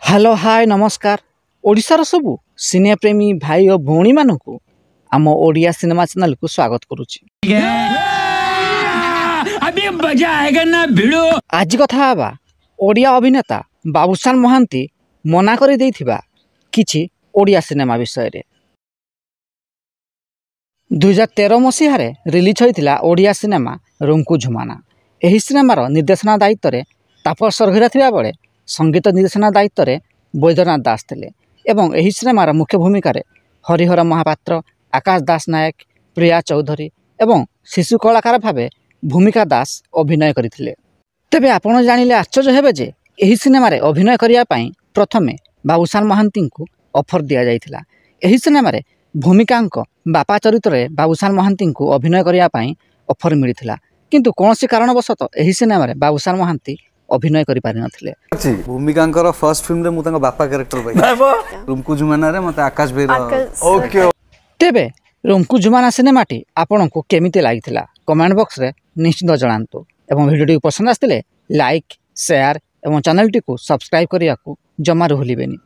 Hello, ହାଏ, ନମସ୍କାର। ଓଡ଼ିଶାର ସବୁ ସିନେ ପ୍ରେମୀ ଭାଇ ଓ ଭଉଣୀମାନଙ୍କୁ ଆମ ଓଡ଼ିଆ ସିନେମା ଚ୍ୟାନେଲକୁ ସ୍ୱାଗତ କରୁଛି। अभी मजा आएगा ना, भिड़ू। ଆଜି କଥା ହେବା ଓଡ଼ିଆ ଅଭିନେତା ବାବୁସାନ ମହାନ୍ତି ମନା କରିଦେଇଥିବା କିଛି ଓଡ଼ିଆ ସିନେମା ବିଷୟରେ। 2013 ମସିହାରେ ରିଲିଜ୍ ହୋଇଥିଲା ଓଡ଼ିଆ ସିନେମା ରୁଙ୍କୁ ଝୁମାନା। ଏହି ସିନେମାର ନିର୍ଦ୍ଦେଶନା ଦାୟିତ୍ୱରେ ତାପସ ସର୍ଘିରା ଥିବାବେଳେ ସଙ୍ଗୀତ ନିର୍ଦ୍ଦେଶନା ଦାୟିତ୍ୱରେ ବୈଦ୍ୟନାଥ ଦାସ ଥିଲେ ଏବଂ ଏହି ସିନେମାର ମୁଖ୍ୟ ଭୂମିକାରେ ହରିହର ମହାପାତ୍ର, ଆକାଶ ଦାସ ନାୟକ, ପ୍ରିୟା ଚୌଧୁରୀ ଏବଂ ଶିଶୁ କଳାକାର ଭାବେ ଭୂମିକା ଦାସ ଅଭିନୟ କରିଥିଲେ। ତେବେ ଆପଣ ଜାଣିଲେ ଆଶ୍ଚର୍ଯ୍ୟ ହେବେ ଯେ ଏହି ସିନେମାରେ ଅଭିନୟ କରିବା ପାଇଁ ପ୍ରଥମେ ବାବୁସାନ ମହାନ୍ତିଙ୍କୁ ଅଫର୍ ଦିଆଯାଇଥିଲା। ଏହି ସିନେମାରେ ଭୂମିକାଙ୍କ ବାପା ଚରିତ୍ରରେ ବାବୁସାନ ମହାନ୍ତିଙ୍କୁ ଅଭିନୟ କରିବା ପାଇଁ ଅଫର୍ ମିଳିଥିଲା, କିନ୍ତୁ କୌଣସି କାରଣବଶତଃ ଏହି ସିନେମାରେ ବାବୁସାନ ମହାନ୍ତି ଅଭିନୟ କରିପାରିନଥିଲେ। ଭୂମିକାଙ୍କର ଫର୍ଷ୍ଟ ଫିଲ୍ମରେ ମୁଁ ତାଙ୍କ ବାପା କ୍ୟାରେକ୍ଟର ପାଇ ରୁମକୁ ଝୁମାନାରେ ମତେ ଆକାଶ ଭାଇର। ଓକେ। ତେବେ ରୁମକୁ ଝୁମାନା ସିନେମାଟି ଆପଣଙ୍କୁ କେମିତି ଲାଗିଥିଲା, କମେଣ୍ଟ ବକ୍ସରେ ନିଶ୍ଚିତ ଜଣାନ୍ତୁ ଏବଂ ଭିଡ଼ିଓଟିକୁ ପସନ୍ଦ ଆସିଥିଲେ ଲାଇକ୍, ସେୟାର ଏବଂ ଚ୍ୟାନେଲଟିକୁ ସବସ୍କ୍ରାଇବ୍ କରିବାକୁ ଜମାରୁ ଭୁଲିବେନି।